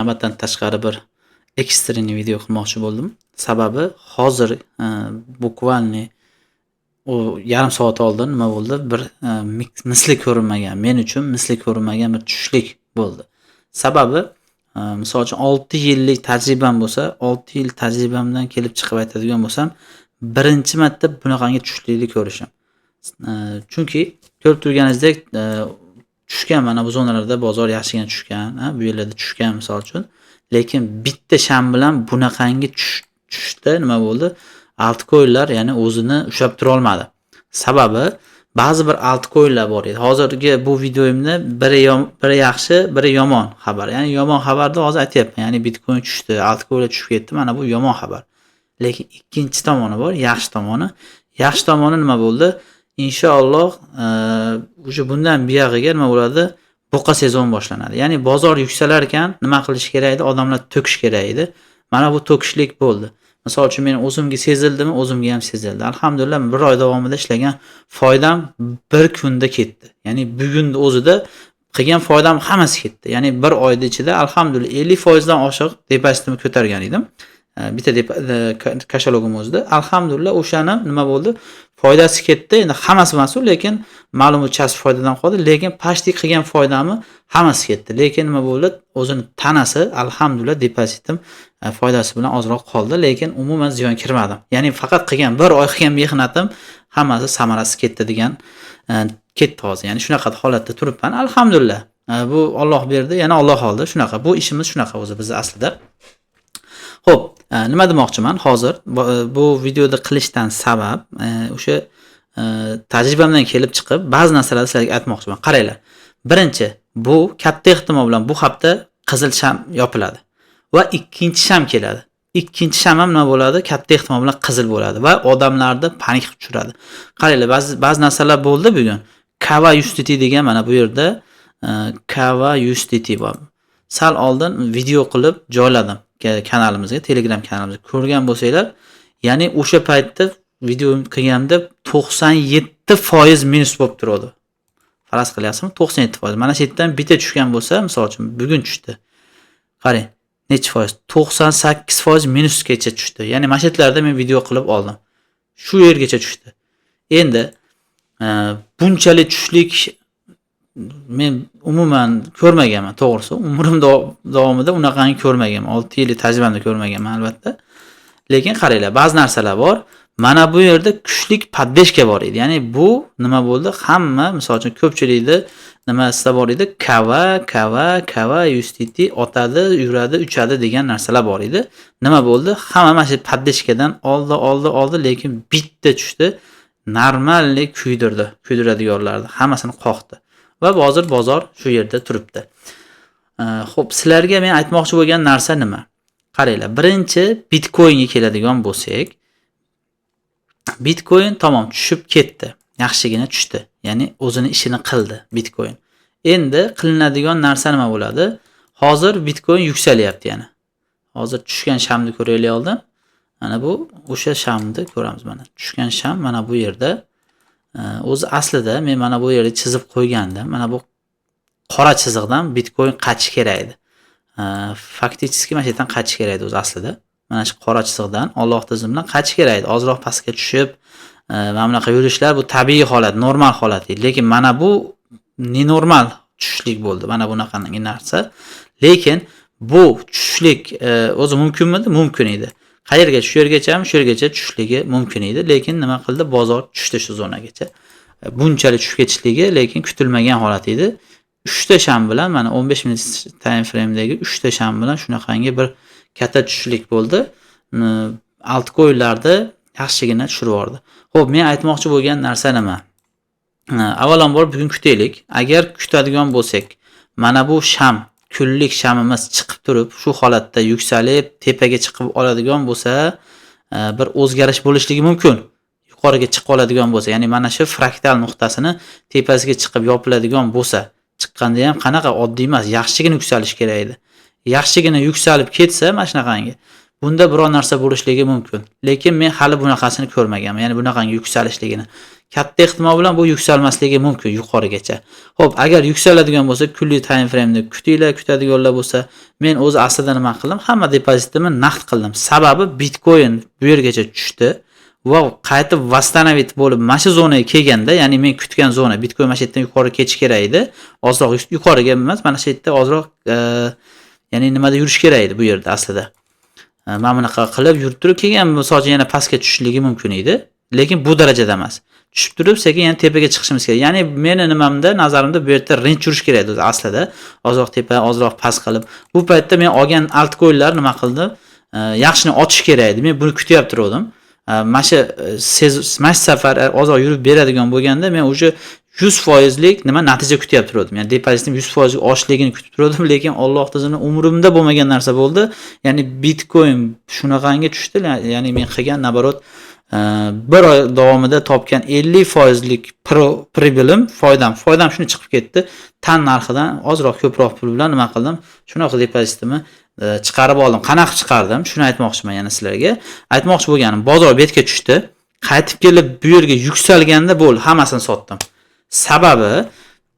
Navbatdan tashqari bir экстренный video qilmoqchi bo'ldim. Sababi hozir буквальный u yarim soat oldin nima bo'ldi? Bir misli ko'rinmagan, men uchun misli ko'rinmagan bir tushlik bo'ldi. Sababi misol uchun 6 yillik tajribam bo'lsa, 6 yil tajribamdan kelib chiqib aytadigan bo'lsam, birinchi marta bunaqangi tushlikni ko'rishim. Chunki ko'rib turganingizdek, tushgan mana bu zonalarda bozor yaxshigina tushgan, ha, bu yerlarda tushgan misol uchun. Lekin bitta sham bilan bunaqangi tushishda nima bo'ldi? Altcoinlar, ya'ni o'zini ushlab tura olmadi. Sababi ba'zi bir altcoinlar bor edi. Hozirgi bu videoyimda biri yaxshi, biri yomon xabar. Ya'ni yomon xabarni hozir aytyapman. Ya'ni Bitcoin tushdi, altcoinlar tushib ketdi. Mana bu yomon xabar. Lekin ikkinchi tomoni bor, yaxshi tomoni. Yaxshi tomoni nima bo'ldi? Inshaalloh, o'sha bundan buyog'iga nima bo'ladi? Buqa sezon boshlanadi. Ya'ni bozor yuksalar ekan, nima qilish kerak edi? Odamlar to'kish kerak edi. Mana bu to'kishlik bo'ldi. Misol uchun men o'zimga sezildimi? O'zimga ham sezildi. Alhamdulillah, bir oy davomida ishlagan foydam bir kunda ketdi. Ya'ni bugunni o'zida qilgan foydam hammasi ketdi. Ya'ni bir oyda ichida alhamdulillah 50% dan oshiq depozitimni ko'targan edim. Bitta кошелёк im o'zida. Alhamdulillah, o'shani nima bo'ldi? Foydasi ketdi. Endi hammasi emas, lekin ma'lum bir foydadan qoldi, lekin почти qilgan foydamni hammasi ketdi. Lekin nima bo'ldi? O'zini tanasi alhamdulillah depozitim foydasi bilan ozroq qoldi, lekin umuman ziyon kirmadim. Ya'ni faqat qilgan bir oy qilgan mehnatim hammasi samarasiz ketdi degan ketdi hozir. Ya'ni shunaqa holatda turibman. Alhamdulillah. Bu Alloh berdi, yana Alloh oldi. Shunaqa. Bu ishimiz shunaqa o'zi bizni aslida. Xo'p, nima demoqchiman hozir bu videoda qilishdan sabab o'sha tajribamdan kelib chiqib ba'zi narsalarni sizlarga aytmoqchiman. Qaranglar. Birinchi, bu katta ehtimol bilan bu hafta qizil sham yopiladi va ikkinchi sham keladi. Ikkinchi sham ham nima bo'ladi? Katta ehtimol bilan qizil bo'ladi va odamlarni panik qilib tushiradi. Qaranglar, ba'zi ba'zi narsalar bo'ldi bugun. Kava USDT degan mana bu yerda Kava USDT bor. Sal oldin video qilib joyladim kanalimizga, Telegram kanalimizga. Ko'rgan bo'lsanglar, ya'ni o'sha paytda video qilganda 97% minus bo'lib turadi. Faraz qilyapsizmi? 97%. Mana shu yerdan bitta tushgan bo'lsa, misol uchun bugun tushdi. Qarang, necha foiz? 98% minusgacha tushdi. Ya'ni mana shu yerlarda men video qilib oldim. Shu yergacha tushdi. Endi bunchalik tushlik men umuman ko'rmaganman, to'g'risi. Umrim davomida unaqangi ko'rmaganman. 6 yillik tajribamda ko'rmaganman albatta. Lekin qaranglar, ba'zi narsalar bor. Mana bu yerda kuchlik поддержка bor edi. Ya'ni bu nima bo'ldi? Hamma, misol uchun ko'pchilikda nimasida bor edi? Kava, Kava, Kava, USDT otadi, yuradi, uchadi degan narsalar bor edi. Nima bo'ldi? Hamma mana shu поддержка dan oldi, oldi, oldi, lekin bitta tushdi. Нормальный kuydirdi. Kuydiradiganlarni hammasini qoqdi. Va hozir bozor shu yerda turibdi. Xo'p, sizlarga men aytmoqchi bo'lgan narsa nima? Qaranglar, birinchi Bitcoinga keladigan bo'lsak, Bitcoin tamom tushib ketdi. Yaxshigina tushdi. Ya'ni o'zini ishini qildi Bitcoin. Endi qilinadigan narsa nima bo'ladi? Hozir Bitcoin yuksalyapti yana. Hozir tushgan shamni ko'raylik oldin. Mana bu o'sha shamni ko'ramiz mana. Tushgan sham mana bu yerda. O'zi aslida men mana bu yerda chizib qo'ygandim. Mana bu qora chiziqdan Bitcoin qachish kerak edi. Фактически mana shu yerdan qachish kerak edi o'zi aslida. Mana shu qora chiziqdan Alloh izni bilan qachish kerak edi. Ozroq pastga tushib, mana bunaqa yurishlar bu tabiiy holat, normal holat edi. Lekin mana bu nenormal tushishlik bo'ldi. Mana bunaqangi narsa. Lekin bu tushishlik o'zi mumkinmidi? Mumkin edi. Qayerga? Shu yergachami? Shu yergacha tushishligi mumkin edi. Lekin nima qildi? Bozor tushdi shu zonagacha. Bunchalik tushib ketishligi lekin kutilmagan holat edi. 3 ta sham bilan mana 15 minut time frame'dagi 3 ta sham bilan shunaqangi bir katta tushishlik bo'ldi. Altcoin'larda yaxshigina tushirib yubordi. Xo'p, men aytmoqchi bo'lgan narsa nima? Avvalambor bugun kutaylik. Agar kutadigan bo'lsak, mana bu sham, kunlik shamimiz chiqib turib, shu holatda yuksalib, tepaga chiqib oladigan bo'lsa, bir o'zgarish bo'lishligi mumkin. Yuqoriga chiqib oladigan bo'lsa, ya'ni mana shu fraktal nuqtasini tepasiga chiqib yopiladigan bo'lsa, chiqqanda ham qanaqa oddiy emas, yaxshigina yuksalish kerak edi. Yaxshigina yuksalib ketsa, mana shunaqangi. Bunda biror narsa bo'lishligi mumkin. Lekin men hali bunaqasini ko'rmaganman. Ya'ni bunaqangi yuksalishligini. Katta ehtimol bilan bu yuksalmasligi mumkin yuqorigacha. Xo'p, agar yuksaladigan bo'lsa, kunlik time frame'ni kutinglar, kutadiganlar bo'lsa, men o'zi aslida nima qildim? Hamma depozitimni naqd qildim. Sababi Bitcoin bu yergacha tushdi va qaytib восстановить bo'lib mana shu zonaga kelganda, ya'ni men kutgan zona Bitcoin mana shu yerdan yuqori ketishi kerak edi. Ozroq yuqoriga emas, mana shu yerda ozroq ya'ni nimada yurish kerak edi bu yerda aslida. Mana bunaqa qilib yurib turib keyin misol uchun yana pastga tushishligi mumkin edi, lekin bu darajada emas. Tushib turib sekin yana tepaga chiqishimiz kerak. Ya'ni meni nimamda, nazarimda bu yerda range yurish kerak edi o'zi aslida. Ozroq tepa, ozroq past qilib. Bu paytda men olgan altcoinlar nima qildi? Yaxshini otish kerak edi. Men buni kutyapti turgandim. Mana shu mana shu safar ozroq yurib beradigan bo'lganda men уже 100%lik nima natija kutyapti turgandim. Ya'ni depozitim 100% oshligini kutib turgandim, lekin Alloh izni umrimda bo'lmagan narsa bo'ldi. Ya'ni Bitcoin shunaqangi tushdi, ya'ni men qilgan наоборот bir oy davomida topgan 50%lik прибыль im, foydam shuni chiqib ketdi. Tan narxidan ozroq ko'proq pul bilan nima qildim? Shunaqa depozitimni chiqarib oldim. Qanaqa chiqardim? Shuni aytmoqchiman yana sizlarga. Aytmoqchi bo'lganim, bozor bu yerga tushdi. Qaytib kelib bu yerga yuksalganda bo'ldi, hammasini sotdim. Sababi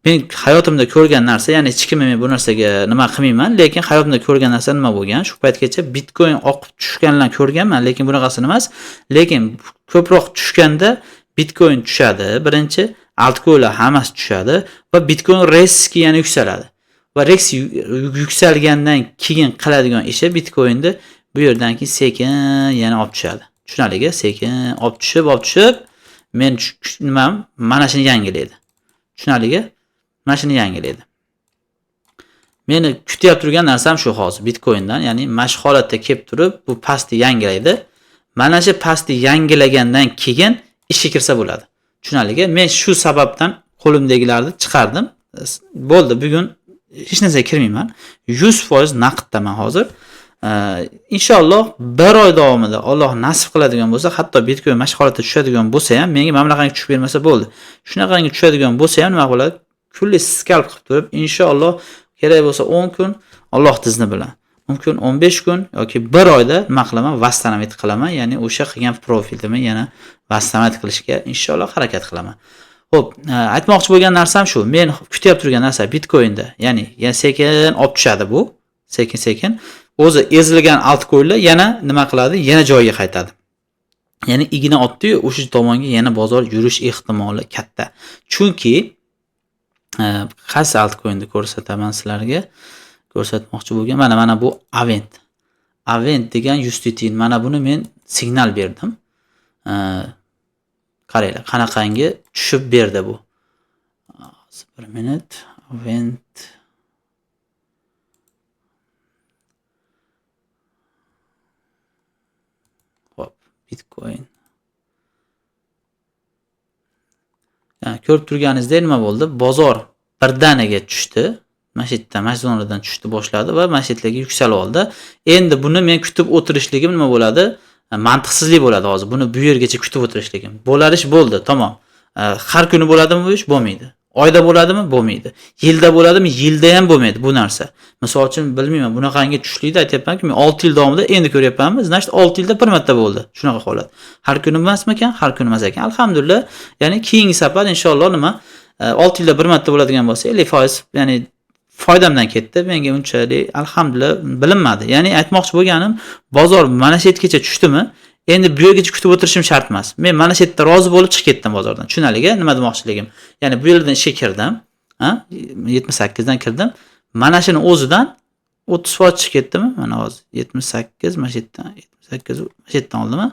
men hayotimda ko'rgan narsa, ya'ni hech kimni men bu narsaga nima qilmayman, lekin hayotimda ko'rgan narsa nima bo'lgan? Shu paytgacha Bitcoin oqib tushganlarni ko'rganman, lekin bunaqasini emas. Lekin ko'proq tushganda Bitcoin tushadi, birinchi altcoinlar hammasi tushadi va Bitcoin резко yana yuksaladi. Va резко yuksalgandan keyin qiladigan ishi Bitcoinni bu yerdan keyin sekin yana olib tushadi. Tushunarli-ku? Sekin olib tushib, olib tushib, men nimam mana shuni yangilaydi. Tushunarli-ku? Mana shuni yangilaydi. Meni kutyapti turgan narsam shu hozir Bitcoindan, ya'ni mana shu holatda kelib turib, bu pastni yangilaydi. Mana shu pastni yangilagandan keyin ishga kirsa bo'ladi. Tushunarli-ku? Men shu sababdan qo'limdagilarni chiqardim. Bo'ldi, bugun hech narsaga kirmayman. 100% naqddaman hozir. Inshaalloh bir oy davomida Alloh nasib qiladigan bo'lsa, hatto Bitcoin mana shu holatda tushadigan bo'lsa ham, menga mana bunaqangi tushib bermasa bo'ldi. Shunaqangi tushadigan bo'lsa ham nima bo'ladi? Kunlik scalp qilib turib, inshaalloh kerak bo'lsa 10 kun, Alloh izni bilan. Mumkin 15 kun yoki bir oyda nima qilaman? Восстановить qilaman, ya'ni o'sha qilgan profilimni yana восстановить qilishga inshaalloh harakat qilaman. Xo'p, aytmoqchi bo'lgan narsam shu. Men kutyapti turgan narsa Bitcoinda, ya'ni yana sekin olib tushadi bu. Sekin-sekin o'zi ezilgan altcoinlar yana nima qiladi? Yana joyiga qaytadi. Ya'ni igna otdi-yu, o'sha tomonga yana bozor yurish ehtimoli katta. Chunki qaysi altcoinni ko'rsataman sizlarga? Ko'rsatmoqchi bo'lgan mana bu Avent. Avent degan USDT, mana buni men signal berdim. Qaranglar, qanaqangi tushib berdi bu. Hozir bir minut. Avent. Xo'p, Bitcoin. Ko'rib turganingizdek nima bo'ldi? Bozor birdaniga tushdi. Mana shu yerdan, mana shu zonadan tushdi, boshladi va mana shu yerlarga yuksalib oldi. Endi buni men kutib o'tirishligim nima bo'ladi? Mantiqsizlik bo'ladi hozir. Buni bu yergacha kutib o'tirishligim. Bo'lar ish bo'ldi, tamom. Har kuni bo'ladimi bu ish? Bo'lmaydi. Oyda bo'ladimi? Bo'lmaydi. Yilda bo'ladimi? Yilda ham bo'lmaydi bu narsa. Misol uchun bilmayman, bunaqangi tushlikni aytyapmanki, men 6 yil davomida endi ko'ryapmanmi? Значит, 6 yilda bir marta bo'ldi shunaqa holat. Har kuni emasmikan? Har kuni emas ekan. Alhamdulillah, ya'ni keyingi safar inshaalloh nima 6 yilda bir marta bo'ladigan bo'lsa, 50%, ya'ni foydamdan ketdi. Menga unchalik alhamdulillah bilinmadi. Ya'ni aytmoqchi bo'lganim, bozor mana shu yergacha tushdimi? Endi bu yergacha kutib o'tirishim shart emas. Men mana shu yerda rozi bo'lib chiqib ketdim bozordan. Tushunarli-ku, nima demoqchiligim? Ya'ni bu yerdan ishga kirdim, ha? 78 dan kirdim. Mana shuni o'zidan 30% chiqib ketdimi? Mana hozir 78, mana shu yerdan 78, mana shu yerdan oldimmi?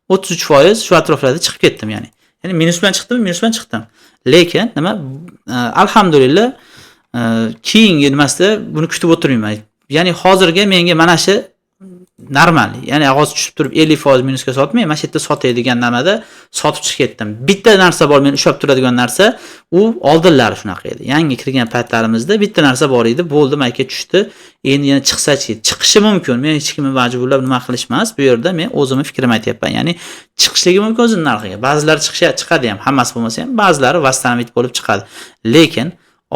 33% shu atroflarda chiqib ketdim, ya'ni. Ya'ni minus bilan chiqdimmi? Minus bilan chiqdim. Lekin nima, alhamdulillah, keyingi nimasida buni kutib o'tirmayman. Ya'ni hozirga menga mana shu normal. Ya'ni hozir tushib turib 50% minusga sotmay, mana shu yerda sotay degan nimada sotib chiqib ketdim. Bitta narsa bor, men ushlab turadigan narsa, u oldinlari shunaqa edi. Yangi kirgan paytlarimizda bitta narsa bor edi, bo'ldi, mayka tushdi. Endi yana chiqsa-chi, chiqishi mumkin. Men hech kimni majburlab nima qilish emas. Bu yerda men o'zimni fikrimni aytyapman. Ya'ni chiqishligi mumkin o'zining narxiga. Ba'zilari chiqadi ham, hammasi bo'lmasa ham, ba'zilari восстановить bo'lib chiqadi. Lekin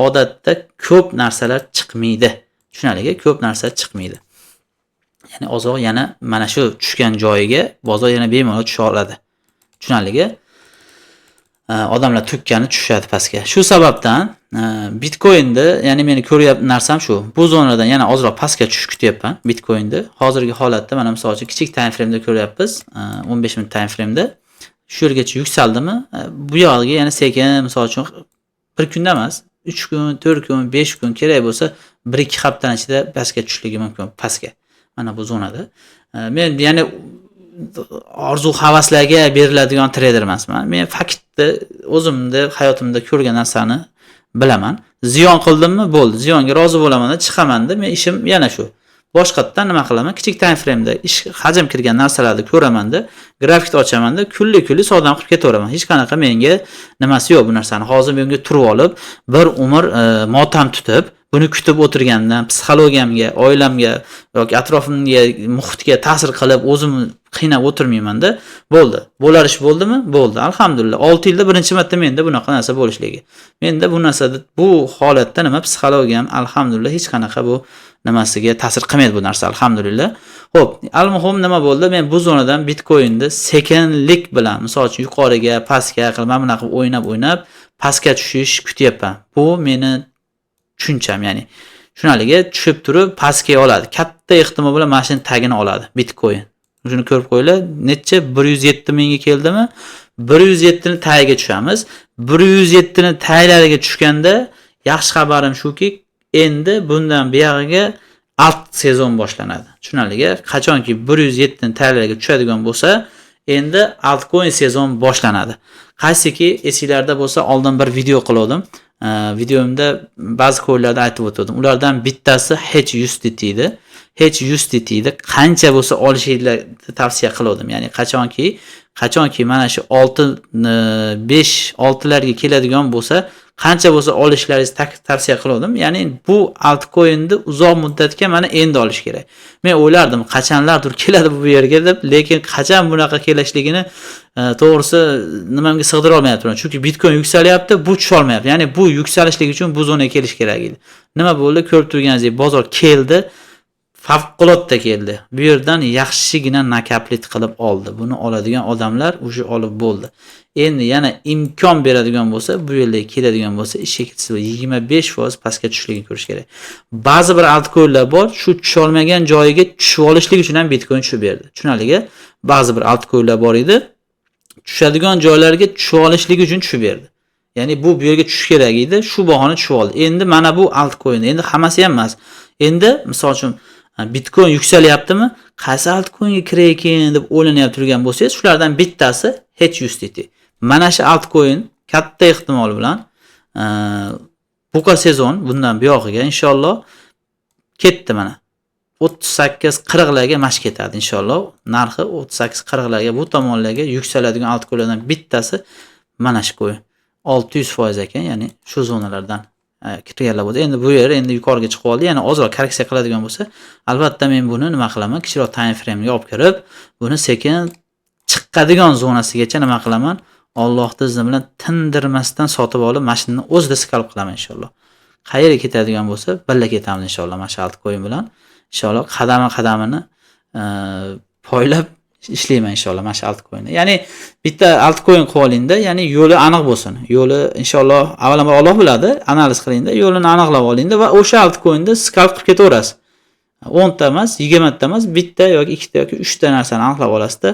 odatda ko'p narsalar chiqmaydi. Tushunarli-ku, ko'p narsa chiqmaydi. Ya'ni ozroq yana mana shu tushgan joyiga bozor yana bemalol tusha oladi. Tushunarligi? Odamlar tukkani tushadi pastga. Shu sababdan Bitcoin'da, ya'ni meni ko'ryapti narsam shu. Bu zonadan yana ozroq pastga tushish kutyapman Bitcoin'da. Hozirgi holatda mana misol uchun kichik time frame'da ko'ryapmiz, 15 minut time frame'da. Shu yergacha yuksaldimi? Bu yog'iga yana sekin, misol uchun bir kunda emas, 3 kun, 4 kun, 5 kun kerak bo'lsa, 1-2 haftaning ichida pastga tushishligi mumkin, pastga. Mana bu zonada. Men ya'ni orzu havaslarga beriladigan treyder emasman. Men faktni o'zimda hayotimda ko'rgan narsani bilaman. Ziyon qildimmi? Bo'ldi. Ziyonga rozi bo'laman-da, chiqaman-da. Men ishim yana shu. Boshqatdan nima qilaman? Kichik time frame'da ish hajm kirgan narsalarni ko'raman-da, grafikni ochaman-da, kunlik-kunlik savdoni qilib ketaveraman. Hech qanaqa menga nimasi yo'q bu narsani. Hozir menga turib olib, bir umr motam tutib, buni kutib o'tirgandan psixologiyamga, oilamga yoki atrofimga, muhitga ta'sir qilib, o'zimni qiynab o'tirmayman-da. Bo'ldi. Bo'lar ish bo'ldimi? Bo'ldi. Alhamdulillah. 6 yilda birinchi marta menda bunaqa narsa bo'lishligi. Menda bu narsada, bu holatda nima psixologiyam alhamdulillah hech qanaqa bu nimasiga ta'sir qilmaydi bu narsa, alhamdulillah. Xo'p, al-muhim nima bo'ldi? Men bu zonadan Bitcoinni sekinlik bilan, misol uchun yuqoriga, pastga qilib, mana bunaqa qilib o'ynab-o'ynab pastga tushish kutyapman. Bu meni tushuncham, ya'ni shunaligi tushib turib pastga oladi. Katta ehtimol bilan mana shuni tagini oladi Bitcoin. Shuni ko'rib qo'yinglar. Necha 107 mingga keldimi? 107 ni tagiga tushamiz. 107 ni taglariga tushganda yaxshi xabarim shuki, endi bundan buyog'iga alt sezon boshlanadi. Tushunarligi? Qachonki 107 ni taglariga tushadigan bo'lsa, endi altcoin sezon boshlanadi. Qaysiki esinglarda bo'lsa, oldin bir video qildim. Videomda ba'zi coinlarni aytib o'tdim. Ulardan bittasi HUSDT edi. HUSDT edi. Qancha bo'lsa olishinglarni tavsiya qildim. Ya'ni qachonki mana shu 6 5 6larga keladigan bo'lsa, qancha bo'lsa olishlaringizni tavsiya qildim. Ya'ni bu altcoinni uzoq muddatga mana endi olish kerak. Men o'ylardim, qachonlardir keladi bu yerga deb, lekin qachon bunaqa kelishligini to'g'risi nimamga sig'dira olmayapman. Chunki Bitcoin yuksalyapti, bu tusha olmayapti. Ya'ni bu yuksalishlik uchun bu zonaga kelish kerak edi. Nima bo'ldi? Ko'rib turganingizdek bozor keldi. Favqulodda keldi. Bu yerdan yaxshigina накоплить qilib oldi. Buni oladigan odamlar уже olib bo'ldi. Endi yana imkon beradigan bo'lsa, bu yerga keladigan bo'lsa, ishga ketsa 25% pastga tushishligini ko'rish kerak. Ba'zi bir altcoinlar bor, shu tusha olmagan joyiga tushib olishlik uchun ham Bitcoin tushib berdi. Tushunarligi? Ba'zi bir altcoinlar bor edi, tushadigan joylarga tushib olishlik uchun tushib berdi. Ya'ni bu yerga tushish kerak edi, shu bahona tushib oldi. Endi mana bu altcoin, endi hammasi ham emas. Endi misol uchun Bitcoin yuksalyaptimi? Qaysi altcoinga kiray ekan deb o'ylanib turgan bo'lsangiz, shulardan bittasi HUSDT. Mana shu altcoin katta ehtimol bilan buqa sezon bundan buyog'iga inshaalloh ketdi mana. 38 40larga mash ketadi inshaalloh. Narxi 38 40larga bu tomonlarga yuksaladigan altcoinlardan bittasi mana shu coin. 600% ekan, ya'ni shu zonalardan kirganlar bo'ldi. Endi bu yer endi yuqoriga chiqib oldi. Yana ozroq korreksiya qiladigan bo'lsa, albatta men buni nima qilaman? Kichikroq time frame'ga olib kirib, buni sekin chiqadigan zonasigacha nima qilaman? Allohning izni bilan tindirmasdan sotib olib, mana shuni o'zida scalp qilaman inshaalloh. Qayerga ketadigan bo'lsa, birga ketamiz inshaalloh mana shu altcoin bilan. Inshaalloh qadami-qadamini poylab ishlayman inshaalloh mana shu altcoinni. Ya'ni bitta altcoin qilib olingda, ya'ni yo'li aniq bo'lsin. Yo'li inshaalloh avvalambor Alloh biladi, analiz qilingda, yo'lini aniqlab olingda va o'sha altcoinni scalp qilib ketaverasiz. 10 ta emas, 20 ta emas, bitta yoki ikkita yoki uchta narsani aniqlab olasizda,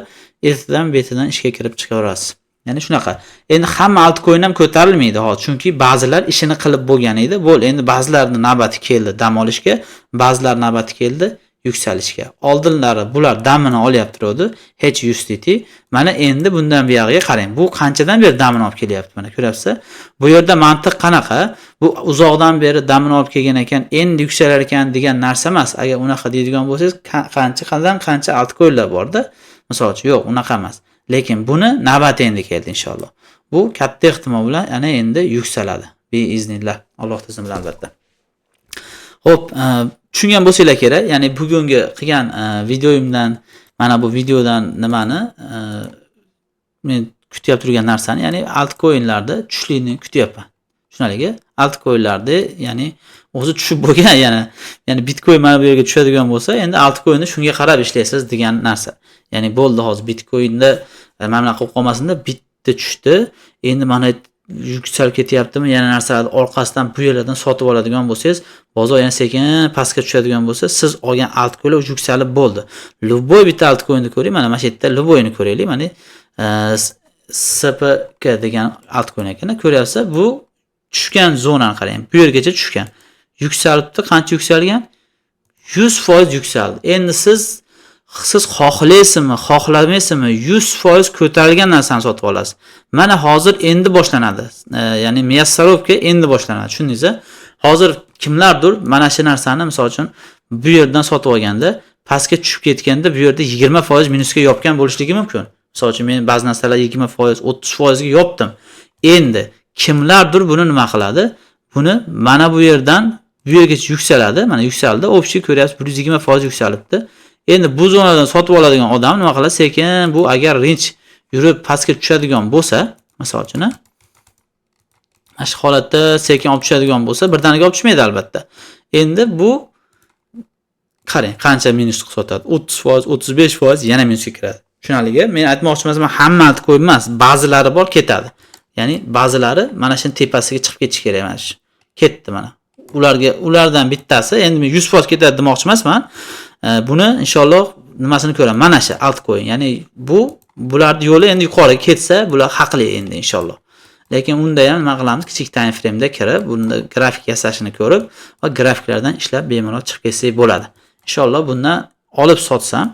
ertadan betidan ishga kirib chiqaverasiz. Ya'ni shunaqa. Endi hamma altcoin ham ko'tarilmaydi hozir, chunki ba'zilar ishini qilib bo'lgan edi. Bo'l, endi ba'zilarning navbati keldi dam olishga, ba'zilar navbati keldi yuksalishga. Oldinlari bular damini olyapti turdi, HUSDT. Mana endi bundan buyog'iga qarang. Bu qanchadan beri damini olib kelyapti, mana ko'ryapsiz. Bu yerda mantiq qanaqa? Bu uzoqdan beri damini olib kelgan ekan, endi yuksalar ekan degan narsa emas. Agar unaqa deydigan bo'lsangiz, qancha qandan qancha altcoinlar borda. Misol uchun, yo'q, unaqa emas. Lekin buni navbati endi keldi inshaalloh. Bu katta ehtimol bilan ana endi yuksaladi. Biiznillah. Alloh izni bilan albatta. Xo'p, tushungan bo'lsanglar kerak. Ya'ni bugungi qilgan videoyimdan, mana bu videodan nimani men kutyap turgan narsani, ya'ni altcoinlarda tushishlikni kutyapman. Tushunarligi? Altcoinlarda, ya'ni O'zi tushib bo'lgan yana. Ya'ni Bitcoin mana bu yerga tushadigan bo'lsa, endi altcoin'ni shunga qarab ishlaysiz degan narsa. Ya'ni bo'ldi, hozir Bitcoin'da mana bunaqa qilib qolmasinda, bitta tushdi. Endi mana yuksalib ketyaptimi? Yana narsalarni orqasidan bu yerlardan sotib oladigan bo'lsangiz, bozor yana sekin pastga tushadigan bo'lsa, siz olgan altcoin'lar yuksalib bo'ldi. Любой bitta altcoin'ni ko'ring, mana shu yerda любойni ko'raylik. Mana SPK degan altcoin ekan, ko'ryapsiz, bu tushgan zonani qarang. Bu yergacha tushgan. Yuksalibdi, qancha yuksalgan? 100% yuksaldi. Endi siz xohlaysizmi, xohlamaysizmi, 100% ko'tarilgan narsani sotib olasiz. Mana hozir endi boshlanadi. Ya'ni мясорубка endi boshlanadi. Tushundingiz? Hozir kimlardir mana shu narsani, misol uchun, bu yerdan sotib olganda, pastga tushib ketganda bu yerda 20% minusga yopgan bo'lishligi mumkin. Misol uchun, men ba'zi narsalar 20%, 30% ga yopdim. Endi kimlardir buni nima qiladi? Buni mana bu yerdan bu yergacha yuksaladi. Mana yuksaldi. Общий ko'ryapsiz, 120% yuksalibdi. Endi bu zonadan sotib oladigan odam nima qiladi? Sekin bu agar range yurib pastga tushadigan bo'lsa, misol uchun, mana shu holatda sekin olib tushadigan bo'lsa, birdaniga olib tushmaydi albatta. Endi bu qarang, qancha minus qilib sotadi? 30%, 35% yana minusga kiradi. Tushunarligi? Men aytmoqchi emasman, hamma altcoin emas, ba'zilari bor ketadi. Ya'ni ba'zilari mana shuni tepasiga chiqib ketishi kerak mana shu. Ketdi mana. Ularga, ulardan bittasi, endi men 100% ketadi demoqchi emasman. Buni inshaalloh nimasini ko'raman. Mana shu altcoin. Ya'ni bu bularning yo'li endi yuqoriga ketsa, bular haqli endi inshaalloh. Lekin unda ham nima qilamiz? Kichik time frame'da kirib, bunda grafik yasashini ko'rib va grafiklardan ishlab bemalol chiqib ketsak bo'ladi. Inshaalloh bundan olib sotsam,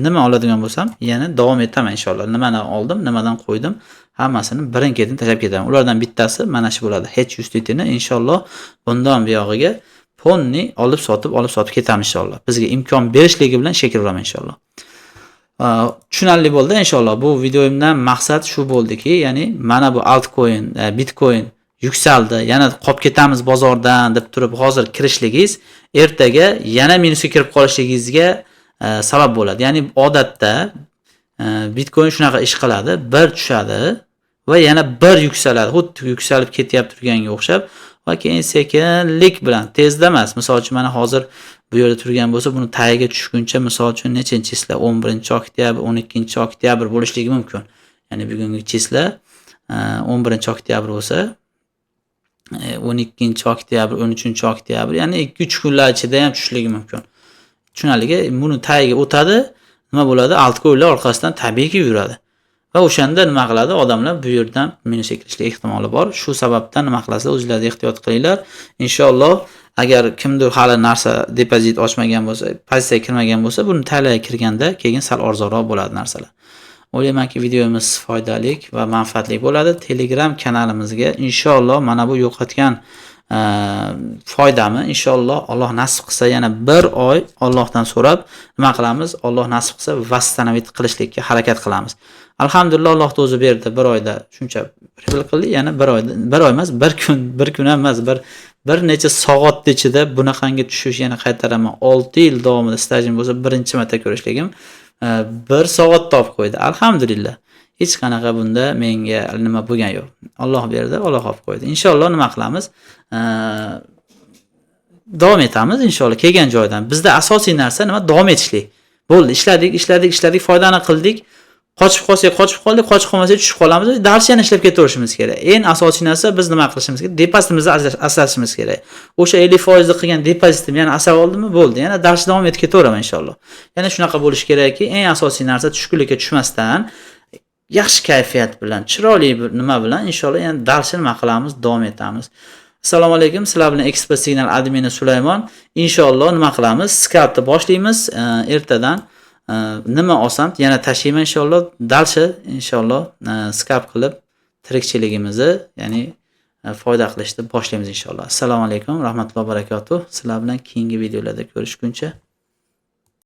nima oladigan bo'lsam, yana davom etaman inshaalloh. Nimani oldim, nimadan qo'ydim, hammasini birin-ketin tashlab ketaman. Ulardan bittasi mana shu bo'ladi. HUSDTni inshaalloh bundan buyog'iga полный olib sotib, olib sotib ketamiz inshaalloh. Bizga imkon berishligi bilan ishga kiraveraman inshaalloh. Tushunarli bo'ldi inshaalloh. Bu videomdan maqsad shu bo'ldiki, ya'ni mana bu altcoin, Bitcoin yuksaldi, yana qolib ketamiz bozordan deb turib hozir kirishligingiz ertaga yana minusga kirib qolishligingizga sabab bo'ladi. Ya'ni odatda Bitcoin shunaqa ish qiladi, bir tushadi va yana bir yuksaladi. Xuddi yuksalib ketyapti turganga o'xshab va keyin sekinlik bilan, tezda emas. Misol uchun, mana hozir bu yerda turgan bo'lsa, buni tagiga tushguncha, misol uchun, nechinchi числа, 11-oktyabr, 12-oktyabr bo'lishligi mumkin. Ya'ni bugungi числа 11-oktyabr bo'lsa, 12-oktyabr, 13-oktyabr, ya'ni 2-3 kunlar ichida ham tushishligi mumkin. Tushunarligi, buni tagiga o'tadi, nima bo'ladi? Altcoinlar orqasidan tabiiyki yuradi. Va o'shanda nima qiladi? Odamlar bu yerdan minusga kirishlik ehtimoli bor. Shu sababdan nima qilasizlar? O'zingizlar ehtiyot qilinglar. Inshaalloh, agar kimdir hali narsa depozit ochmagan bo'lsa, pozitsiyaga kirmagan bo'lsa, buni tagiga kirganda keyin sal arzonroq bo'ladi narsalar. O'ylaymanki, videomiz foydali va manfaatli bo'ladi. Telegram kanalimizga inshaalloh mana bu yo'qotgan foydami inshaalloh Alloh nasib qilsa yana bir oy Allohdan so'rab nima qilamiz? Alloh nasib qilsa восстановить qilishlikka harakat qilamiz. Alhamdulillah, Alloh o'zi berdi, bir oyda shuncha прибыль qildik, yana bir oyda, bir oy emas, bir kun, bir kun ham emas, bir necha soat ichida bunaqangi tushish, yana qaytaraman, 6 yil davomida stajim bo'lsa birinchi marta ko'rishligim bir soat topib qo'ydi. Alhamdulillah. Hech qanaqa bunda menga nima bo'lgan yo'q. Alloh berdi, Alloh olib qo'ydi. Inshaalloh nima qilamiz? Davom etamiz inshaalloh kelgan joydan. Bizda asosiy narsa nima? Davom etishlik. Bo'ldi, ishladik, ishladik, ishladik, foydani qildik. Qochib qolsak qochib qoldik, qochib qolmasak tushib qolamiz. Дальше yana ishlab ketaverishimiz kerak. Eng asosiy narsa, biz nima qilishimiz kerak? Depozitimizni asrashimiz kerak. O'sha 50% qilgan depozitimni yana asrab oldimmi, bo'ldi. Yana дальше davom etib ketaveraman inshaalloh. Yana shunaqa bo'lishi kerakki, eng asosiy narsa tushkunlikka tushmasdan yaxshi kayfiyat bilan, chiroyli bir nima bilan inshaalloh yana дальше nima qilamiz, davom etamiz. Assalomu alaykum. Sizlar bilan Expert Signal admini Sulaymon. Inshaalloh nima qilamiz? Scalpni boshlaymiz. Ertadan nima olsam yana tashlayman inshaalloh. Дальше inshaalloh scalp qilib tirikchiligimizni, ya'ni foyda qilishni boshlaymiz inshaalloh. Assalomu alaykum, rahmatullohi barakatuh. Sizlar bilan keyingi videolarda ko'rishguncha.